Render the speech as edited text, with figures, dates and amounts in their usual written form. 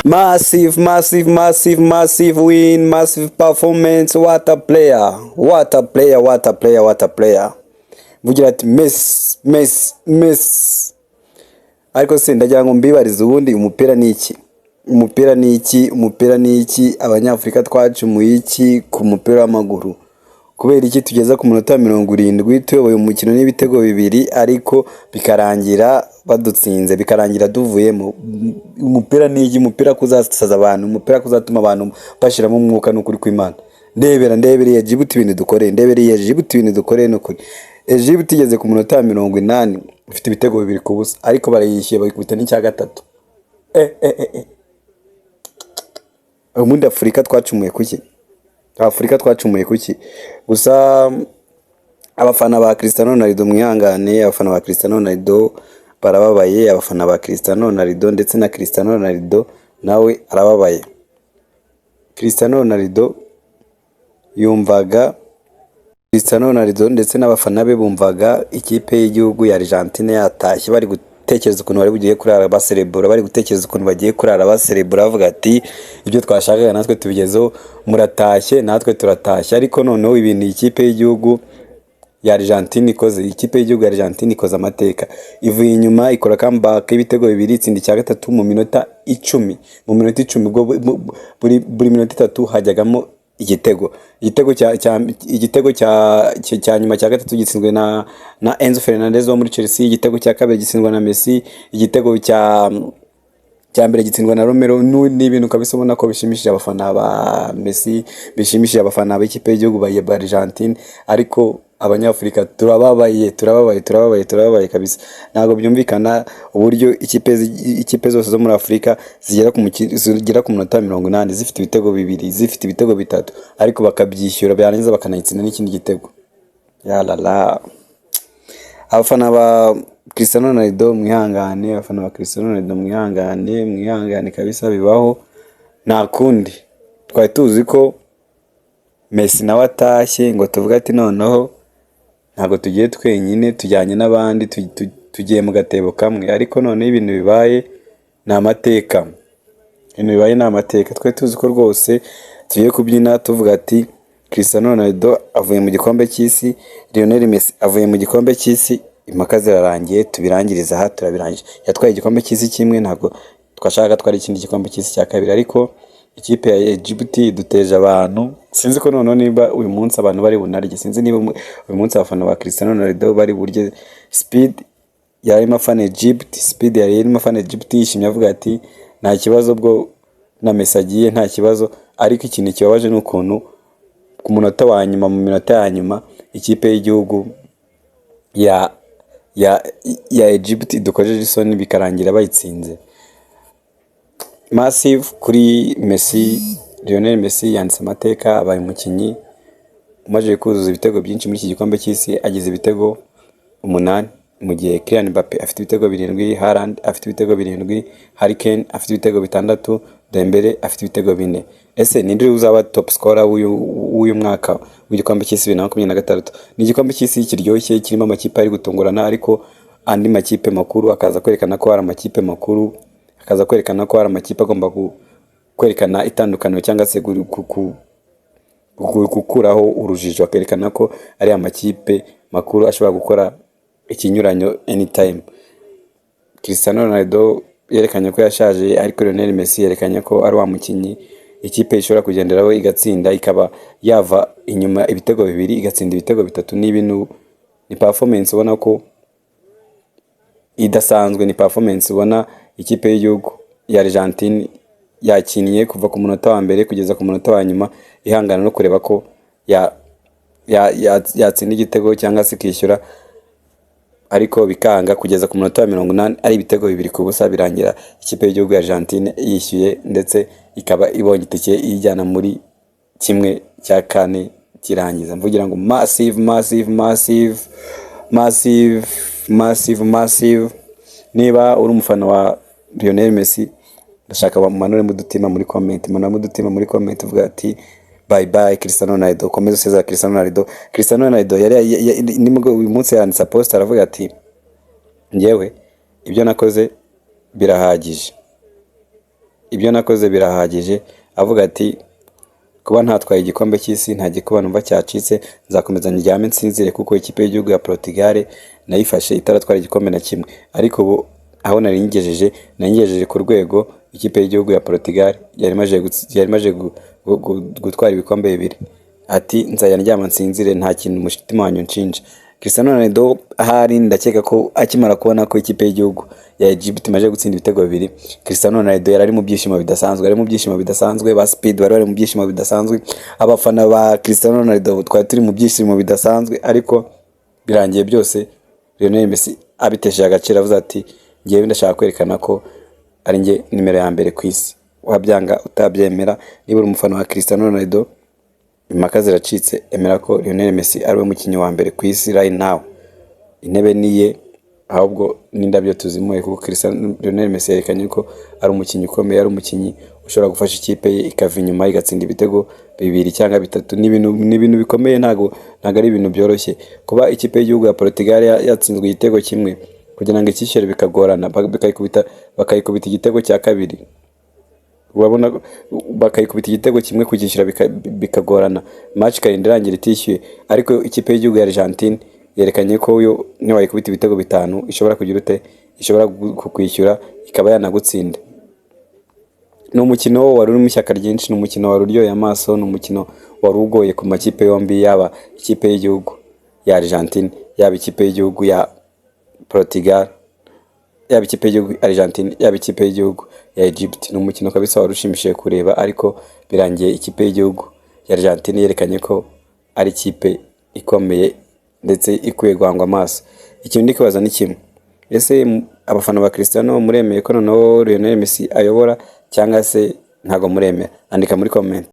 Massive, massive, massive, massive win, massive performance. What a player, what a player, what a player, what a player. Mvugira ati Messi, Messi, Messi. Ariko se ndagira ngo mbibarize, ubundi umupira ni iki? Umupira ni iki? Umupira ni iki? Abanyafurika twacumuye iki ku mupira w'amaguru? Kubera iki tugeza ku munota 70 tuyoboye umukino n'ibitego bibiri, ariko bikarangira badutsinze, bikarangira tuvuyemo? Umupira ni iki? Umupira kuzasaza abantu, umupira kuzatuma abantu bashiramo umwuka? N'ukuri kw'Imana, ndebera, ndebera Egibuti ibintu dukoreye, ndebera Egibuti ibintu dukoreye. N'ukuri Egibuti igeze ku munota wa 80 ifite ibitego 2-0, ariko barayishyuye, bayikubita n'icya gatatu. Eh, eh, eh, eh. Ubundi Afurika twacumuye kuki? Afurika twacumuye kuki? Gusa abafana ba Cristiano Ronaldo mwihangane, abafana ba Cristiano Ronaldo barababaye, abafana ba Cristiano Ronaldo ndetse na Cristiano Ronaldo nawe arababaye. Cristiano Ronaldo yumvaga, Cristiano Ronaldo ndetse n'abafana be bumvaga ikipe y'igihugu ya Argentine yatashye, bari gutekereza ukuntu bari bugiye kurara baserebura, bari gutekereza ukuntu bagiye kurara baserebura, bavuga ati ibyo twashakaga natwe tubigezeho, muratashye natwe turatashye. Ariko noneho ibintu ikipe y'igihugu ya Argentine ikoze, ikipe y'igihugu ya Argentine ikoze amateka, ivuye inyuma ikora comeback y'ibitego bibiri, itsinda icya gatatu mu minota 10, mu minota 10. Ubwo buri minota 3 hajyagamo igitego. Igitego cya nyuma cya gatatu gitsinzwe na Enzo Fernandez wo muri Chelsea, igitego cya kabiri gitsindwa na Messi, igitego cya mbere gitsindwa na Romero. Ni ibintu kabisa ubona ko bishimishije abafana ba Messi, bishimishije abafana b'ikipe y'igihugu ba Argentine, ariko Abanyafurika turababaye, turababaye, turababaye, turababaye kabisa. Ntabwo byumvikana uburyo ikipe zose zo muri Afurika zigera ku munota 80 zifite ibitego bibiri, zifite ibitego bitatu, ariko bakabyishyura, barangiza bakanayitsinda n'ikindi gitego. Yalala, abafana ba Cristiano Ronaldo mwihangane, abafana ba Cristiano Ronaldo mwihangane, mwihangane kabisa, bibaho, nta kundi. Twari tuzi ko Messi nawe atashye ngo tuvuge ati noneho ntabwo tugiye twenyine, tujyanye n'abandi, tugiye mu gatebo kamwe, ariko noneho ibintu bibaye ni amateka, ibintu bibaye ni amateka. Twari tuzi ko rwose tugiye kubyina tuvuga ati Cristiano Ronaldo avuye mu gikombe cy'isi, Lionel Messi avuye mu gikombe cy'isi, impaka zirarangiye, tubirangiriza aha, turabirangije. Yatwaye igikombe cy'isi kimwe, ntabwo twashakaga twari ikindi gikombe cy'isi cya kabiri, ariko ikipe ya Egypt duteje abantu. Sinzi ko noneho niba uyu munsi abantu bari bunarye, sinzi niba uyu munsi abafana ba Cristiano Ronaldo bari burye. Speed yarimo afana Egypt, Speed yari irimo afana Egypt yishimye, avuga ati nta kibazo, ubwo na Messi agiye nta kibazo. Ariko ikintu kibabaje ni ukuntu ku munota wa nyuma, mu minota ya nyuma, ikipe y'igihugu ya Egypt dukojeje isoni, bikarangira bayitsinze. Massive kuri Messi, Lionel Messi yanditse amateka, abaye umukinnyi umaze kuzuza ibitego byinshi muri iki gikombe cy'isi, agize ibitego 8, mu gihe Kylian Mbappe afite ibitego 7, Haaland afite ibitego 7, Harry Kane afite ibitego 6, Dembele afite ibitego 4. Ese ninde uzaba top scorer w'uyu mwaka w'igikombe cy'isi 2026? Ni igikombe cy'isi kiryoshye kirimo amakipe ari gutungurana, ariko andi makipe makuru akaza kwerekana ko hari amakipe makuru, akaza kwerekana ko hari amakipe agomba kwerekana itandukaniro cyangwa se gukuraho urujijo, akerekana ko ari amakipe makuru ashobora gukora ikinyuranyo anytime. Cristiano Ronaldo yerekanye ko yashaje, ariko Lionel Messi yerekanye ko ari wa mukinnyi ikipe ishobora kugenderaho igatsinda, ikaba yava inyuma ibitego bibiri igatsinda ibitego bitatu. Ni ibintu, ni performance ubona ko idasanzwe, ni performance ubona ikipe y'igihugu ya Argentine yakinnye kuva ku munota wa mbere kugeza ku munota wa nyuma, ihangana no kureba ko yatsinda igitego cyangwa se ikishyura, ariko bikanga kugeza ku munota wa 80 ari ibitego 2-0, birangira ikipe y'igihugu ya Argentine yishyuye ndetse ikaba ibonye itike iyijyana muri 1/4 kirangiza. Mvugira ngo massive, massive, massive, massive, massive, massive. Niba uri umufana wa Lionel Messi, ndashaka mumanure mudutima muri comment, manura mudutima muri comment uvuga ati bye bye Cristiano Ronaldo, ukomeze usezera Cristiano Ronaldo. Cristiano Ronaldo yari nimugoroba uyu munsi yanditse post, aravuga ati njyewe ibyo nakoze birahagije, "Ibyo nakoze birahagije." Avuga ati: "Kuba ntatwaye igikombe cy'isi, nta gikuba numva cyacitse, nzakomeza ndyame nsinzire, kuko ikipe y'igihugu ya Portugal nayifashe itaratwara igikombe na kimwe. Ariko ubu aho nari ngejeje ku rwego ikipe y'igihugu ya Portugal yari imaze gutwara ibikombe bibiri." Ati: "Nzajya ndyama nsinzire, nta kintu umutima wanyu unshinja." Cristiano Ronaldo ahari, ndakeka ko akimara kubona ko ikipe y'igihugu ya Egypt imaze gutsinda ibitego bibiri, Cristiano Ronaldo yari ari mu byishimo bidasanzwe, ari mu byishimo bidasanzwe. Ba Speed bari bari mu byishimo bidasanzwe, abafana ba Cristiano Ronaldo twari turi mu byishimo bidasanzwe, ariko birangiye byose Lionel Messi abitesheje agaciro. Avuze ati: "Ngewe ndashaka kwerekana ko ari njye nimero ya mbere ku isi, wabyanga utabyemera." Niba uri umufana wa Cristiano Ronaldo, impaka ziracitse, emera ko Lionel Messi ari we mukinnyi wa mbere ku isi right now. Intebe niye, ahubwo n'indabyo tuzimuhe, kuko Cristiano Lionel Messi yerekanye ko ari umukinnyi ukomeye, ari umukinnyi ushobora gufasha ikipe ye ikava inyuma igatsinda ibitego bibiri cyangwa bitatu. Ni ibintu bikomeye, ntabwo ari ibintu byoroshye kuba ikipe y'igihugu ya Portugal yatsinzwe igitego kimwe, kugira ngo icyishyure bikagorana, bakayikubita igitego cya kabiri. Urabona, bakayikubita igitego kimwe, kucyishyura bikagorana, match ikarinda irangira itishyuye. Ariko ikipe y'igihugu ya Argentine yerekanye ko yo niwayikubita ibitego bitanu ishobora kugira ute? Ishobora kukwishyura, ikaba yanagutsinda. Ni umukino wari urimo ishyaka ryinshi, ni umukino wari uryoheye amaso, ni umukino wari ugoye ku makipe yombi, yaba ikipe y'igihugu ya Argentine, yaba ikipe y'igihugu ya Portugal, yaba ikipe y'igihugu Argentine, yaba ikipe y'igihugu ya Egypt. Ni umukino kabisa wari ushimishije kureba, ariko birangiye ikipe y'igihugu ya Argentine yerekanye ko ari ikipe ikomeye ndetse ikwiye guhangwa amaso. Ikintu ndi kwibaza ni kimwe: ese abafana ba Cristiano muremeye ko noneho Lionel Messi ayobora, cyangwa se ntabwo muremera? Andika muri comment.